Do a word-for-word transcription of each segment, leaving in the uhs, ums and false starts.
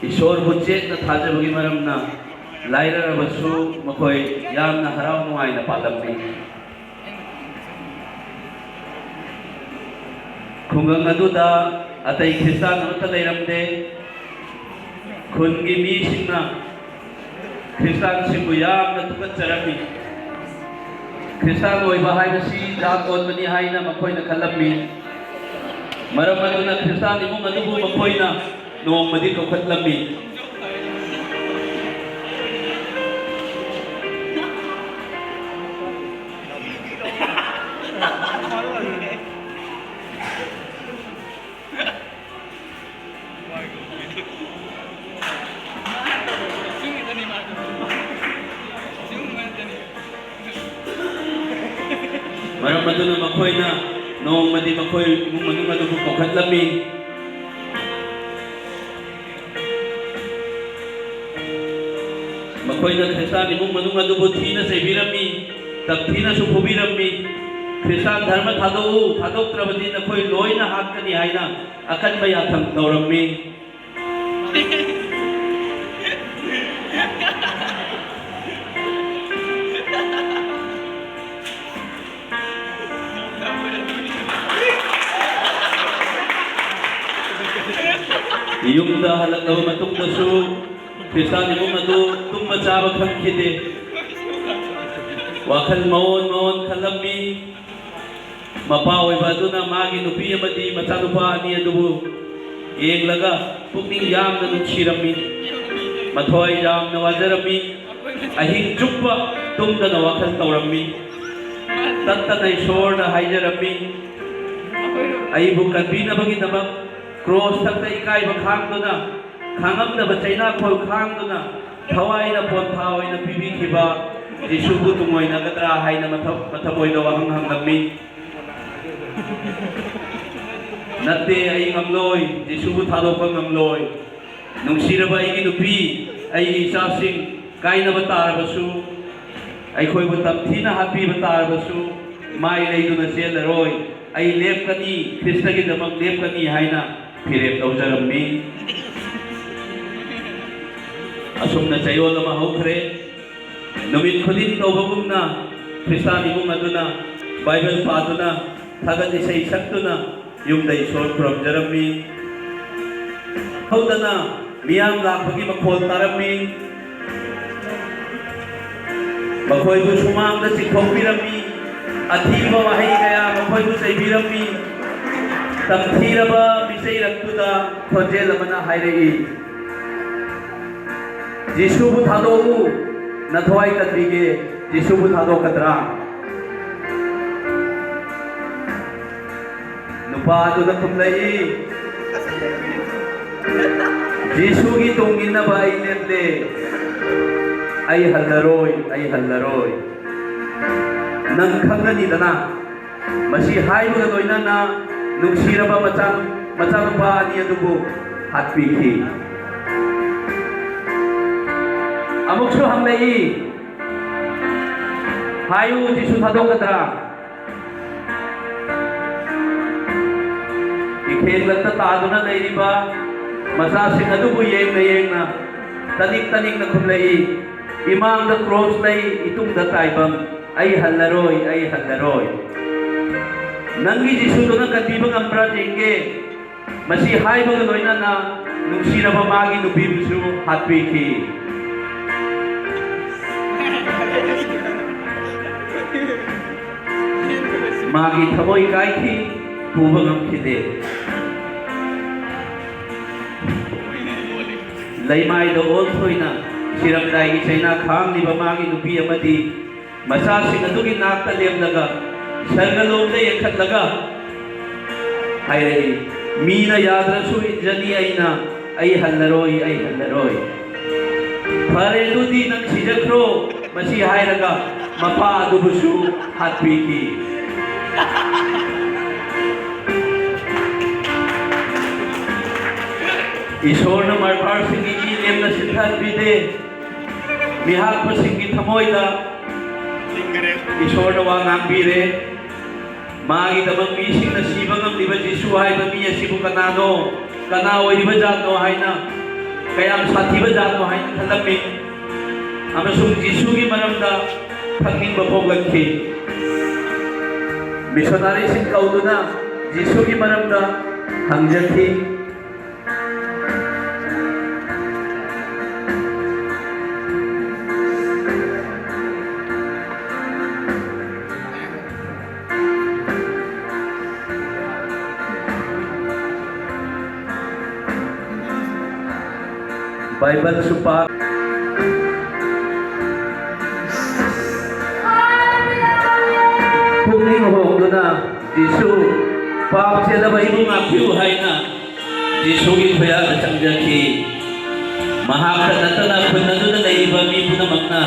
ꯏꯁꯣꯔꯕꯨ ꯆꯦꯠꯅ ꯊꯥꯖꯕꯒꯤ ꯃꯔꯝꯅ ꯂꯥꯏꯔꯔꯕꯁꯨ ꯃꯈꯣꯏ ꯌꯥꯝꯅ ꯍꯔꯥꯎ ꯅꯨꯡꯉꯥꯏꯅ ꯄꯥꯜꯂꯝꯃꯤ꯫ ꯈꯨꯡꯒꯪ ꯑꯗꯨꯗ ꯑꯇꯩ ꯈ꯭ꯔꯤꯁꯇꯥꯟ ꯑꯃꯠꯇ ꯂꯩꯔꯝꯗꯦ꯫ ꯈꯨꯟꯒꯤ ꯃꯤꯁꯤꯡꯅ ꯈ꯭ꯔꯤꯁꯇꯥꯟꯁꯤꯡꯕꯨ ꯌꯥꯝꯅ ꯇꯨꯀꯠꯆꯔꯝꯃꯤ꯫ ꯈ꯭ꯔꯤꯁꯇꯥꯟ ꯑꯣꯏꯕ ꯍꯥꯏꯕꯁꯤ ꯖꯥꯠ ꯑꯣꯟꯕꯅꯤ ꯍꯥꯏꯅ ꯃꯈꯣꯏꯅ ꯈꯜꯂꯝꯃꯤ꯫ ꯃꯔꯝ ꯑꯗꯨꯅ ꯈ꯭ꯔꯤꯁꯇꯥꯟ ꯏꯃꯨꯡ ꯑꯗꯨꯕꯨ ꯃꯈꯣꯏꯅ ꯅꯣꯡꯃꯗꯤ ꯀꯧꯈꯠꯂꯝꯃꯤ꯫ ꯃꯔꯝ ꯑꯗꯨꯅ ꯃꯈꯣꯏꯅ ꯅꯣꯡꯃꯗꯤ ꯃꯈꯣꯏ ꯏꯃꯨꯡ ꯃꯅꯨꯡ ꯑꯗꯨꯕꯨ ꯀꯧꯈꯠꯂꯝꯃꯤ꯫ ꯃꯈꯣꯏꯅ ꯈ꯭ꯔꯤꯁꯇꯥꯟ ꯏꯃꯨꯡ ꯃꯅꯨꯡ ꯑꯗꯨꯕꯨ ꯊꯤꯅ ꯆꯩꯕꯤꯔꯝꯃꯤ, ꯇꯝꯊꯤꯅꯁꯨ ꯐꯨꯕꯤꯔꯝꯃꯤ꯫ "ꯈ꯭ꯔꯤꯁꯇꯥꯟ ꯙꯔꯃ ꯊꯥꯗꯣꯛꯎ, ꯊꯥꯗꯣꯛꯇ꯭ꯔꯕꯗꯤ ꯅꯈꯣꯏ ꯂꯣꯏꯅ ꯍꯥꯠꯀꯅꯤ" ꯍꯥꯏꯅ ꯑꯀꯟꯕ ꯌꯥꯊꯪ ꯇꯧꯔꯝꯃꯤ꯫ ꯌꯨꯝꯗ ꯍꯜꯂꯛꯂꯕ ꯃꯇꯨꯡꯗꯁꯨ ꯈ꯭ꯔꯤꯁꯇꯥꯟ ꯏꯃꯨꯡ ꯑꯗꯨ ꯇꯨꯝꯕ ꯆꯥꯕ ꯈꯪꯈꯤꯗꯦ꯫ ꯋꯥꯈꯜ ꯃꯑꯣꯟ ꯃꯑꯣꯟ ꯈꯜꯂꯝꯃꯤ꯫ ꯃꯄꯥ ꯑꯣꯏꯕ ꯑꯗꯨꯅ ꯃꯥꯒꯤ ꯅꯨꯄꯤ ꯑꯃꯗꯤ ꯃꯆꯥꯅꯨꯄꯥ ꯑꯅꯤ ꯑꯗꯨꯕꯨ ꯌꯦꯡꯂꯒ ꯄꯨꯛꯅꯤꯡ ꯌꯥꯝꯅ ꯅꯨꯡꯁꯤꯔꯝꯃꯤ꯫ ꯃꯊ꯭ꯋꯥꯏ ꯌꯥꯝꯅ ꯋꯥꯖꯔꯝꯃꯤ꯫ ꯑꯍꯤꯡ ꯆꯨꯞꯄ ꯇꯨꯝꯗꯅ ꯋꯥꯈꯜ ꯇꯧꯔꯝꯃꯤ꯫ ꯇꯠꯇꯅ ꯏꯁꯣꯔꯗ ꯍꯥꯏꯖꯔꯝꯃꯤ꯫ ꯑꯩꯕꯨ ꯀꯟꯕꯤꯅꯕꯒꯤꯗꯃꯛ ꯀ꯭ꯔꯣꯁ ꯊꯛꯇ ꯏꯀꯥꯏꯕ ꯈꯥꯡꯗꯨꯅ, ꯈꯥꯡꯉꯝꯗꯕ ꯆꯩꯅꯥꯈꯣꯜ ꯈꯥꯡꯗꯨꯅ ꯊꯋꯥꯏꯅ ꯄꯣꯟꯊꯥ ꯑꯣꯏꯅ ꯄꯤꯕꯤꯈꯤꯕ ꯖꯤꯁꯨꯕꯨ ꯇꯨꯡꯑꯣꯏꯅꯒꯗ꯭ꯔꯥ ꯍꯥꯏꯅ ꯃꯊ-, ꯃꯊꯃꯣꯏꯗ ꯋꯥꯍꯪ ꯍꯪꯂꯝꯃꯤ꯫ "ꯅꯠꯇꯦ, ꯑꯩ ꯉꯝꯂꯣꯏ, ꯖꯤꯁꯨꯕꯨ ꯊꯥꯗꯣꯛꯄ ꯉꯝꯂꯣꯏ꯫ ꯅꯨꯡꯁꯤꯔꯕ ꯑꯩꯒꯤ ꯅꯨꯄꯤ, ꯑꯩꯒꯤ ꯏꯆꯥꯁꯤꯡ ꯀꯥꯏꯅꯕ ꯇꯥꯔꯕꯁꯨ, ꯑꯩꯈꯣꯏꯕꯨ ꯇꯝꯊꯤꯅ ꯍꯥꯠꯄꯤꯕ ꯇꯥꯔꯕꯁꯨ, ꯃꯥꯏ ꯂꯩꯗꯨꯅ ꯆꯦꯜꯂꯔꯣꯏ꯫ ꯑꯩ ꯂꯦꯞꯀꯅꯤ, ꯈ꯭ꯔꯤꯁꯇꯒꯤꯗꯃꯛ ꯂꯦꯞꯀꯅꯤ" ꯍꯥꯏꯅ ꯐꯤꯔꯦꯞ ꯂꯧꯖꯔꯝꯃꯤ꯫ ꯑꯁꯨꯝꯅ ꯆꯌꯣꯜ ꯑꯃ ꯍꯧꯈ꯭ꯔꯦ꯫ ꯅꯨꯃꯤꯠ ꯈꯨꯗꯤꯡ ꯇꯧꯕꯒꯨꯝꯅ ꯈ꯭ꯔꯤꯁꯇꯥꯟ ꯏꯃꯨꯡ ꯑꯗꯨꯅ ꯕꯥꯏꯕꯜ ꯄꯥꯗꯨꯅ, ꯊꯥꯒꯠ ꯏꯁꯩ ꯁꯛꯇꯨꯅ ꯌꯨꯝꯗ ꯏꯁꯣꯔ ꯈꯨꯔꯨꯝꯖꯔꯝꯃꯤ꯫ ꯍꯧꯗꯅ ꯃꯤꯌꯥꯝ ꯂꯥꯛꯄꯒꯤ ꯃꯈꯣꯜ ꯇꯥꯔꯝꯃꯤ꯫ ꯃꯈꯣꯏꯕꯨ ꯁꯨꯃꯥꯡꯗ ꯆꯤꯡꯊꯣꯛꯄꯤꯔꯝꯃꯤ꯫ ꯑꯊꯤꯕ ꯋꯥꯍꯩ ꯀꯌꯥ ꯃꯈꯣꯏꯕꯨ ꯆꯩꯕꯤꯔꯝꯃꯤ꯫ ꯇꯝꯊꯤꯔꯕ ꯃꯤꯆꯩꯔꯛꯇꯨꯗ ꯈꯣꯟꯖꯦꯜ ꯑꯃꯅ ꯍꯥꯏꯔꯛꯏ, "ꯖꯤꯁꯨꯕꯨ ꯊꯥꯗꯣꯛꯎ, ꯅꯊꯋꯥꯏ ꯀꯟꯕꯤꯒꯦ, ꯖꯤꯁꯨꯕꯨ ꯊꯥꯗꯣꯛꯀꯗ꯭ꯔꯥ?" ꯅꯨꯄꯥ ꯑꯗꯨꯅ ꯈꯨꯝꯂꯛꯏ, "ꯖꯤꯁꯨꯒꯤ ꯇꯨꯡ ꯏꯟꯅꯕ ꯑꯩ ꯂꯦꯞꯂꯦ꯫ ꯑꯩ ꯍꯜꯂꯔꯣꯏ, ꯑꯩ ꯍꯜꯂꯔꯣꯏ꯫ ꯅꯪ ꯈꯪꯒꯅꯤꯗꯅ"꯫ ꯃꯁꯤ ꯍꯥꯏꯕꯒ ꯂꯣꯏꯅꯅ ꯅꯨꯡꯁꯤꯔꯕ ꯃꯆꯥ-, ꯃꯆꯥꯅꯨꯄꯥ ꯑꯅꯤ ꯑꯗꯨꯕꯨ ꯍꯥꯠꯄꯤꯈꯤ꯫ ꯑꯃꯨꯛꯁꯨ ꯍꯪꯂꯛꯏ, "ꯍꯥꯏꯌꯨ, ꯖꯤꯁꯨ ꯊꯥꯗꯣꯛꯀꯗ꯭ꯔꯥ?" ꯏꯈꯦꯜꯂꯛꯇ ꯇꯥꯗꯨꯅ ꯂꯩꯔꯤꯕ ꯃꯆꯥꯁꯤꯡ ꯑꯗꯨꯕꯨ ꯌꯦꯡꯅ ꯌꯦꯡꯅ ꯇꯅꯤꯛ ꯇꯅꯤꯛꯅ ꯈꯨꯝꯂꯛꯏ, "ꯏꯃꯥꯡꯗ ꯀ꯭ꯔꯣꯁ ꯂꯩ, ꯏꯇꯨꯡꯗ ꯇꯥꯏꯕꯪ꯫ ꯑꯩ ꯍꯜꯂꯔꯣꯏ, ꯑꯩ ꯍꯜꯂꯔꯣꯏ꯫ ꯅꯪꯒꯤ ꯖꯤꯁꯨꯗꯨꯅ ꯀꯟꯕꯤꯕ ꯉꯝꯕ꯭ꯔꯥ ꯌꯦꯡꯒꯦ"꯫ ꯃꯁꯤ ꯍꯥꯏꯕꯒ ꯂꯣꯏꯅꯅ ꯅꯨꯡꯁꯤꯔꯕ ꯃꯥꯒꯤ ꯅꯨꯄꯤꯕꯨꯁꯨ ꯍꯥꯠꯄꯤꯈꯤ꯫ ꯃꯥꯒꯤ ꯊꯃꯣꯏ ꯀꯥꯏꯈꯤ, ꯄꯨꯕ ꯉꯝꯈꯤꯗꯦ꯫ ꯂꯩꯃꯥꯏꯗ ꯑꯣꯟꯊꯣꯏꯅ ꯁꯤꯔꯝꯗꯥꯏꯒꯤ ꯆꯩꯅꯥ ꯈꯥꯡꯂꯤꯕ ꯃꯥꯒꯤ ꯅꯨꯄꯤ ꯑꯃꯗꯤ ꯃꯆꯥꯁꯤꯡ ꯑꯗꯨꯒꯤ ꯅꯥꯛꯇ ꯂꯦꯞꯂꯒ, ꯁꯔꯒꯂꯣꯝꯗ ꯌꯦꯡꯈꯠꯂꯒ ꯍꯥꯏꯔꯛꯏ, "ꯃꯤꯅ ꯌꯥꯗ꯭ꯔꯁꯨ ꯏꯟꯖꯅꯤ ꯑꯩꯅ, ꯑꯩ ꯍꯜꯂꯔꯣꯏ, ꯑꯩ ꯍꯜꯂꯔꯣꯏ꯫ ꯐꯔꯦ, ꯑꯗꯨꯗꯤ ꯅꯪ ꯁꯤꯖꯈ꯭ꯔꯣ"꯫ ꯃꯁꯤ ꯍꯥꯏꯔꯒ ꯃꯄꯥ ꯑꯗꯨꯕꯨꯁꯨ ꯍꯥꯠꯄꯤꯈꯤ꯫ ꯏꯁꯣꯔꯅ ꯃꯥꯔꯇꯥꯔꯁꯤꯡꯒꯤ ꯃꯤ ꯂꯦꯝꯅ ꯁꯤꯟꯊꯍꯟꯕꯤꯗꯦ꯫ ꯃꯤꯍꯥꯠꯄꯁꯤꯡꯒꯤ ꯊꯃꯣꯏꯗ ꯏꯁꯣꯔꯅ ꯋꯥ ꯉꯥꯡꯕꯤꯔꯦ꯫ ꯃꯥꯒꯤꯗꯃꯛ ꯃꯤꯁꯤꯡꯅ ꯁꯤꯕ ꯉꯝꯂꯤꯕ ꯖꯤꯁꯨ ꯍꯥꯏꯕ ꯃꯤ ꯑꯁꯤꯕꯨ ꯀꯅꯥꯅꯣ, ꯀꯅꯥ ꯑꯣꯏꯔꯤꯕ ꯖꯥꯠꯅꯣ ꯍꯥꯏꯅ ꯀꯌꯥꯝ ꯁꯥꯊꯤꯕ ꯖꯥꯠꯅꯣ ꯍꯥꯏꯅ ꯈꯜꯂꯝꯃꯤ ꯑꯃꯁꯨꯡ ꯖꯤꯁꯨꯒꯤ ꯃꯔꯝꯗ ꯈꯪꯅꯤꯡꯕ ꯄꯣꯛꯂꯛꯈꯤ꯫ ꯃꯤꯁꯣꯅꯥꯔꯤꯁꯤꯡ ꯀꯧꯗꯨꯅ ꯖꯤꯁꯨꯒꯤ ꯃꯔꯝꯗ ꯍꯪꯖꯈꯤ꯫ ꯕꯥꯏꯕꯜꯁꯨ ꯄꯥ-, ꯄꯨꯛꯅꯤꯡ ꯍꯣꯡꯗꯨꯅ ꯖꯤꯁꯨ ꯄꯥꯞ ꯆꯦꯜꯂꯕ ꯏꯕꯨꯡ ꯉꯥꯛꯄꯤꯌꯨ ꯍꯥꯏꯅ ꯖꯤꯁꯨꯒꯤ ꯈꯨꯌꯥꯗ ꯆꯪꯖꯈꯤ꯫ ꯃꯍꯥꯛꯇ ꯅꯠꯇꯅ ꯈꯨꯟ ꯑꯗꯨꯗ ꯂꯩꯔꯤꯕ ꯃꯤ ꯄꯨꯝꯅꯃꯛꯅ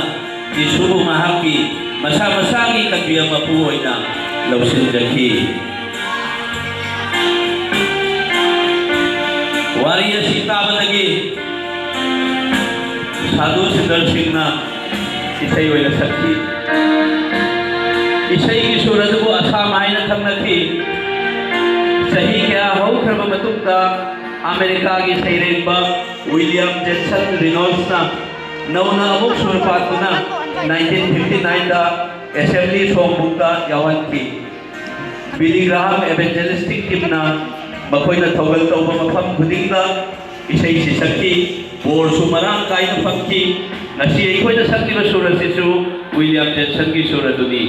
ꯖꯤꯁꯨꯕꯨ ꯃꯍꯥꯛꯀꯤ ꯃꯁꯥ ꯃꯁꯥꯒꯤ ꯀꯟꯕꯤꯕ ꯃꯄꯨ ꯑꯣꯏꯅ ꯂꯧꯁꯤꯟꯖꯈꯤ꯫ ꯋꯥꯔꯤ ꯑꯁꯤ ꯇꯥꯕꯗꯒꯤ ꯁꯥꯙꯨ ꯁꯨꯟꯗꯔ ꯁꯤꯡꯅ ꯏꯁꯩ ꯑꯣꯏꯅ ꯁꯛꯈꯤ꯫ ꯏꯁꯩꯒꯤ ꯁꯨꯔ ꯑꯗꯨꯕꯨ ꯑꯁꯥꯝ ꯍꯥꯏꯅ ꯈꯪꯅꯈꯤ꯫ ꯆꯍꯤ ꯀꯌꯥ ꯍꯧꯈ꯭ꯔꯕ ꯃꯇꯨꯡꯗ ꯑꯃꯦꯔꯤꯀꯥꯒꯤ ꯁꯩꯔꯦꯡꯕ ꯋꯤꯂꯤꯌꯝ ꯖꯦꯛꯁꯟ ꯔꯤꯅꯣꯜꯁꯅ ꯅꯧꯅ ꯑꯃꯨꯛ ꯁꯨꯔ ꯄꯥꯟꯗꯨꯅ nineteen fifty nineꯗ ꯑꯦꯁꯦꯝꯕ꯭ꯂꯤ ꯁꯣꯡꯕꯨꯛꯇ ꯌꯥꯎꯍꯟꯈꯤ꯫ ꯕꯤꯂꯤ ꯒ꯭ꯔꯥꯍꯥꯝ ꯑꯦꯚꯦꯟꯖꯦꯂꯤꯁꯇꯤꯛ ꯇꯤꯝꯅ ꯃꯈꯣꯏꯅ ꯊꯧꯒꯜ ꯇꯧꯕ ꯃꯐꯝ ꯈꯨꯗꯤꯡꯗ ꯏꯁꯩꯁꯤ ꯁꯛꯈꯤ꯫ ꯕꯣꯔꯁꯨ ꯃꯔꯥꯡ ꯀꯥꯏꯅ ꯐꯪꯈꯤ꯫ ꯉꯁꯤ ꯑꯩꯈꯣꯏꯅ ꯁꯛꯂꯤꯕ ꯁꯨꯔ ꯑꯁꯤꯁꯨ ꯋꯤꯂꯤꯌꯝ ꯖꯦꯛꯁꯟꯒꯤ ꯁꯨꯔ ꯑꯗꯨꯅꯤ꯫